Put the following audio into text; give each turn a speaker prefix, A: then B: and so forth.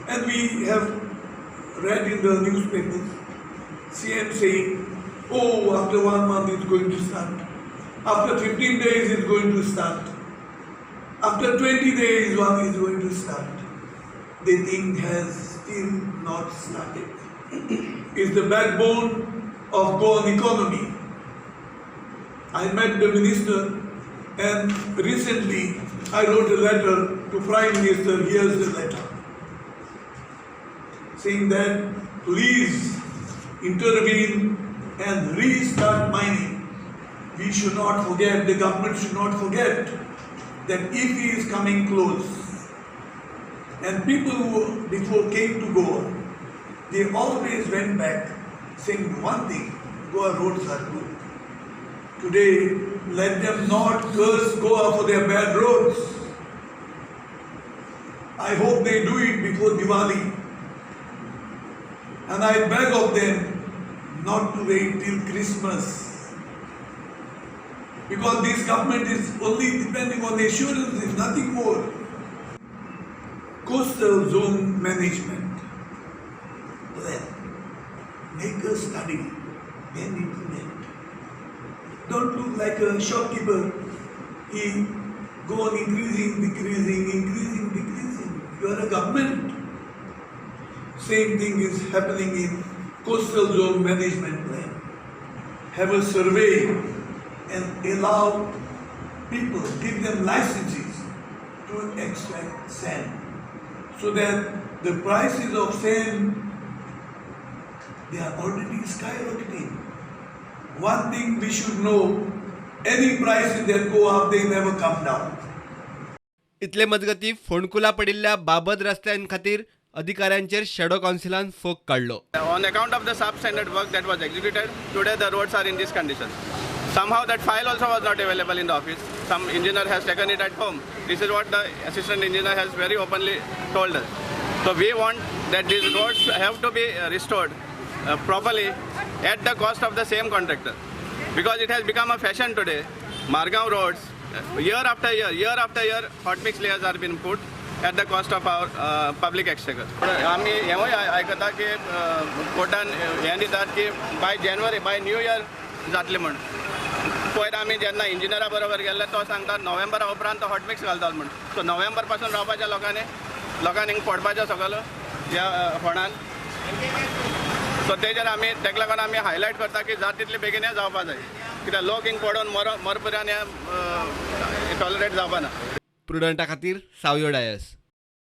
A: And we have read in the newspapers, CM saying, oh, after 1 month it's going to start. After 15 days it's going to start. After 20 days one is going to start. The thing has still not started. It's the backbone of Goan economy. I met the minister and recently I wrote a letter to Prime Minister. Here's the letter, saying that please intervene and restart mining. We should not forget, the government should not forget that if he is coming close, and people who before came to Goa, they always went back saying one thing, Goa roads are good. Today, let them not curse Goa for their bad roads. I hope they do it before Diwali. And I beg of them not to wait till Christmas. Because this government is only depending on assurances, nothing more. Coastal zone management plan. Make a study, then implement. Don't look like a shopkeeper. He go on increasing, decreasing, increasing, decreasing. You are a government. Same thing is happening in coastal zone management plan. Have a survey and allow people, give them licenses to extract sand, so that the prices of sand, they are already skyrocketing. One thing we should know, any prices that go up, they never come down.
B: इतले मजगती फोंडकुला पडिल्ल्या बाबत रस्त्यां खातीर अधिकाऱ्यांचेर shadow कावन्सिलान फोग काडलो.
C: On account of the substandard work that was executed, today the roads are in this condition. Somehow that file also was not available in the office. Some engineer has taken it at home. This is what the assistant engineer has very openly told us. So we want that these roads have to be restored properly at the cost of the same contractor. Because it has become a fashion today. Margao roads, year after year, year after year, hot mix layers are being put at the cost of our public exchequer. आमी हेंवूय आयकता की कोर्टान हें दितात की by January, by New Year जातलें म्हूण. पयर आमी जेन्ना इंजिनियरा बरोबर गेल्ले तो सांगता नोव्हेंबरा उपरांत तो हॉट मिक्स घालता म्हूण. सो नोव्हेंबर पासून रावपाच्या लोकांनी हिंग पडपाचें सगळो ह्या फोंडान. सो तेजेर आमी तेका लागून आमी हायलायट करता की जात तितले बेगीन हें जावपा जाय, कित्याक लोक हिंग पडून मरपर्यंत हें टॉलरेट जावपा ना.
B: प्रुडंटा खातीर सावयो डायस.